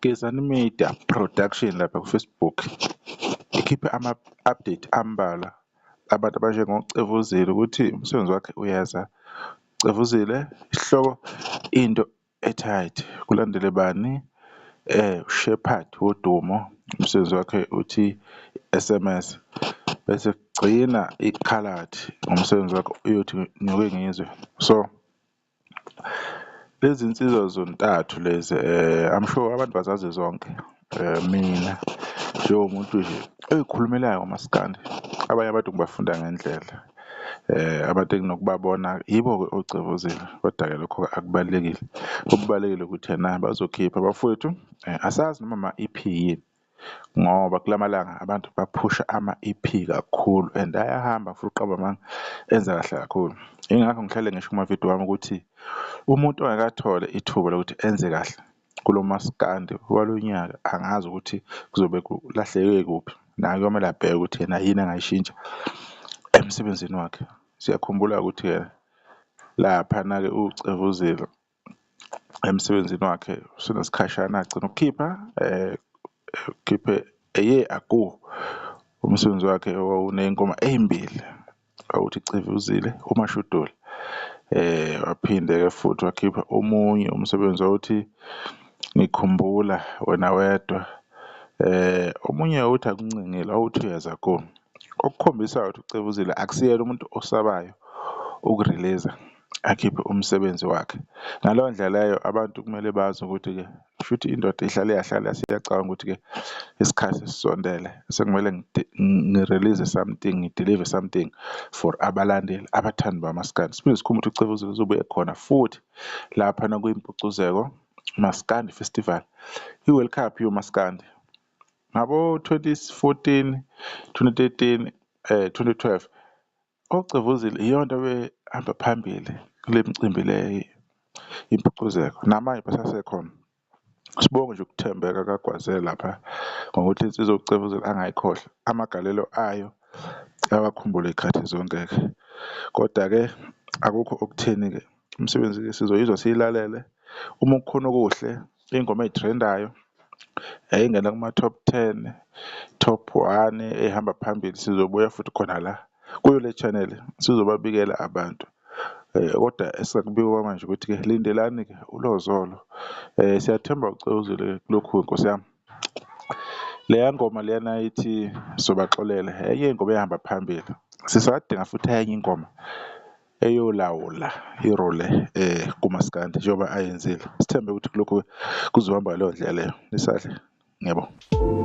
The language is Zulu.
Gezani Media Production lapha ku-Facebook ikhiphe ama-update ambalwa abantu abanjengoCevuzile ukuthi umsebenzi wakhe uyeza. Cevuzile isihloko into e-tight, kulandele bani? Shepherd Wodumo umsebenzi wakhe uthi SMS, bese kugcina iKhaladi ngomsebenzi wakhe uyothi ngiyoke ngizwe. So, lezi nsizwa zontathu lezi I'm sure abantu bazazi zonke mina njengomuntu nje oy'khulumelayo ngomasikandi abanye abantu ngibafunda ngendlela abantu enginokubabona yibo-ke oCevuzile, koda-ke lokho akubalulekile. Okubalulekile ukuthi ena bazokhipha abafowethu asazi noma ama-EP yini ngoba kulamalanga abantu baphusha ama-EP kakhulu and ayahamba angifuni ukuqamba amanga enza kahle kakhulu. Yingakho ngihlale ngisho kumavidiyo wami ukuthi umuntu ongeke athole ithuba lokuthi enze kahle kulo maskandi walo nyaka angazi ukuthi kuzobe kulahleke kuphi, naye kuyomele abheke ukuthi yena yini angayishintsha emsebenzini wakhe. Siyakhumbula-ke ukuthi-ke laphana-ke uCevuzile emsebenzini wakhe usenesikhashana agcina ukukhipha ukhiphe a year ago umsebenzi wakhe owawuney'ngoma ey'mbili wawuthi Cevuzile uMashudula. Waphinde-ke futhi wakhipha omunye umsebenzi owawuthi ngikhumbula wena wedwa, omunye wawuthi akuncengile wawuthi uyeza go. Okukhombisa-ke ukuthi uCebuzile akusiyena umuntu osabayo uku-release-a akhiphe umsebenzi wakhe. Ngaleyo ndlela leyo abantu kumele bazi ukuthi-ke kushuthi indoda ihlale yahlala yase iyacabanga ukuthi-ke isikhathi sesisondele sekumele ngi-release-e something, ngidilive something for abalandeli abathandi bamaskandi. Siphinde sikhumbule ukuthi uCebuzile uzobe ekhona futhi laphana kwiMpucuzeko Maskandi Festival, i-World Cup yomaskandi. Ngabo-2014, 2013, 2012 oCevuzile iyonto ebehamba phambili kule micimbi le impucuzeko namanje basasekhona. Sibonge nje ukuthembeka kaGwazela lapha ngokuthi insizwa uCebuzile angayikhohlwa amagalelo ayo awakhumbule y'khathi zonke-ke. Koda-ke akukho okutheni-ke umsebenzi-ke sizoyizwa siyilalele uma kukhona okuhle iy'ngoma ey'threndayo ey'ngena kuma-top ten, top one ey'hamba phambili sizobuya futhi khona la kuyo le channel sizobabikela abantu. Kodwa esingakubika okwamanje ukuthi-ke lindelani-ke uLozolo siyathemba uCebuzile kulokhu Nkosi yami. Leya ngoma leyana ithi sobaxolela enye ingoma ehamba phambili. Sisadinga futhi enye ingoma eyolawula irole kumaskandi njengoba ayenzile. Sithembe ukuthi kulokhu kuzohamba ngaleyo ndlela leyo. Nisadle, ngiyabonga.